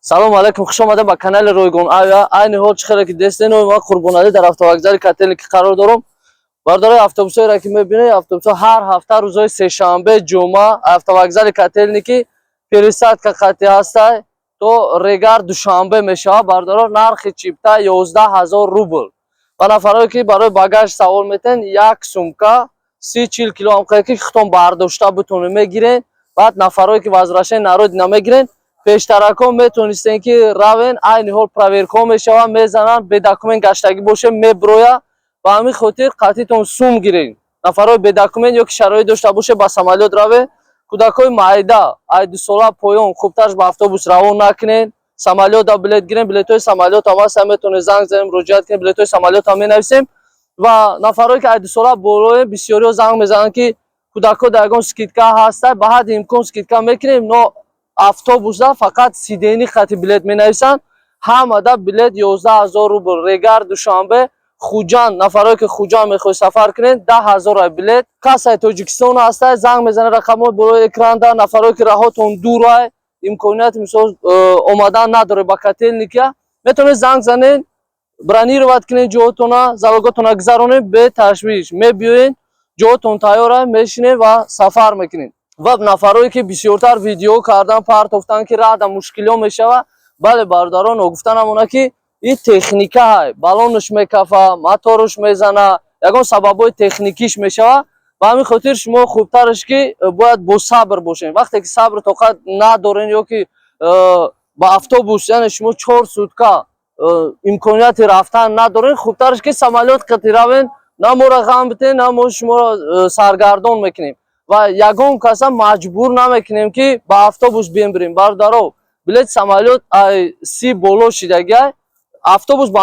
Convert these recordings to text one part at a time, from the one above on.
Салому алайкум, хуш омада ба канали Ройгон Авиа. Айни ҳол чӣ хеле ки дестен, ма Қурбоналӣ дар автовокзали Котельники қарор дорам. Бардораи, автобусҳоеро ки мебинед, автобусҳо ҳар ҳафта рӯзҳои сешанбе, ҷумъа автовокзали Котельники пересадка қатӣ ҳастай, то Регар, Душанбе мешавад. Бардоро, нархи чипта 11 000 рубл. Ба нафарое ки барои багаж савол метен, як сумка 30-40 кило ҳам ки худтон бардошта битонед, мегирен. Баъд нафарое ки возвращение на родина мегирен, пештаракҳо метонистен ки равен. Айни ҳол проверка мешаванд, мезананд, бе документ гаштагӣ боше, меброя. Ба ҳамин хотир қатитон сум гирен. Нафарҳои бе документ ё ки шароит дошта боше, ба самолёт раве. Кӯдакҳои майда, ай 2 сола поён, хубтарш ба автобус равон накунен, самолёта билет гирен. Билетҳои самолёт ҳам ҳаст, метавонед занг занем, муроҷиат кунем, билетҳои самолёт ҳам менависем. Ва нафарҳое ки ай 2 сола болоем, бисёриҳо занг мезананд, ки кӯдакҳо дар ягон скидка ҳаста. Ба ҳадди имкон скидка мекунем, но автобуса фақат сиденье хати билет менависанд. Ҳамада билет 11 000 рубл. Регар, Душанбе, Хуҷанд, нафарое ки Хуҷанд мехоҳед сафар кунед, 10 000 билет. Касай Тоҷикистон ҳастай, занг мезанед, рақамҳои болои экранда. Нафарое ки раҳотон дурай, имконияти, мисол, омадан надоред ба Котельника, метавонед занг занед, бронировать кунед ҷоотона, залоготона гузаронед, беташвиш мебиёед, ҷоотон тайёра, мешинед ва сафар мекунед. Ва нафарое ки бисёртар видео кардан партофтан, ки рада мушкилиҳо мешава, бале, бародарон, ногуфта намона, ки ин техника ҳай, баллонаш мекафа, мотораш мезана, ягон сабабҳои техникиш мешава. Ба ҳамин хотир шумо хубтараш ки бояд бо сабр бошед. Вақте ки сабру тоқат надорен ё ки ба автобус, яъне шумо 4 сутка имконияти рафтан надорен, хубтараш ки самолёт қати равен. На моро ғам битен, на мо шуморо саргардон мекунем ва ягон каса маҷбур намекунем, ки ба автобус бием бирем. Бародаро, билети самолёт ай 30 боло шидагиай. Автобус ба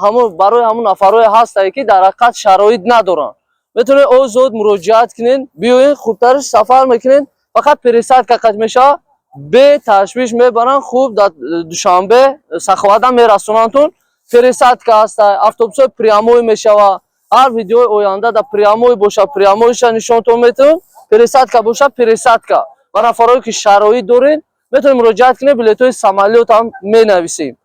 ҳамун барои ҳамун нафарое ҳастае, ки дар ҳақиқат шароит надоранд. Метавонед озод муроҷиат кунед, биёед, хубтараш сафар мекунед. Фақат пересадка қат мешавад, беташвиш мебаранд, хуб дар Душанбе саховатан мерасонандтон. Пересадка ҳаста, автобусҳои прямой мешава. Ҳар видеои оянда дар прямой боша, прямойша нишонтон метавон, пересадка боша, пересадка. Ба нафарое ки шароит доред, метавонед муроҷиат кунед, билетҳои самолёт ҳам менависем.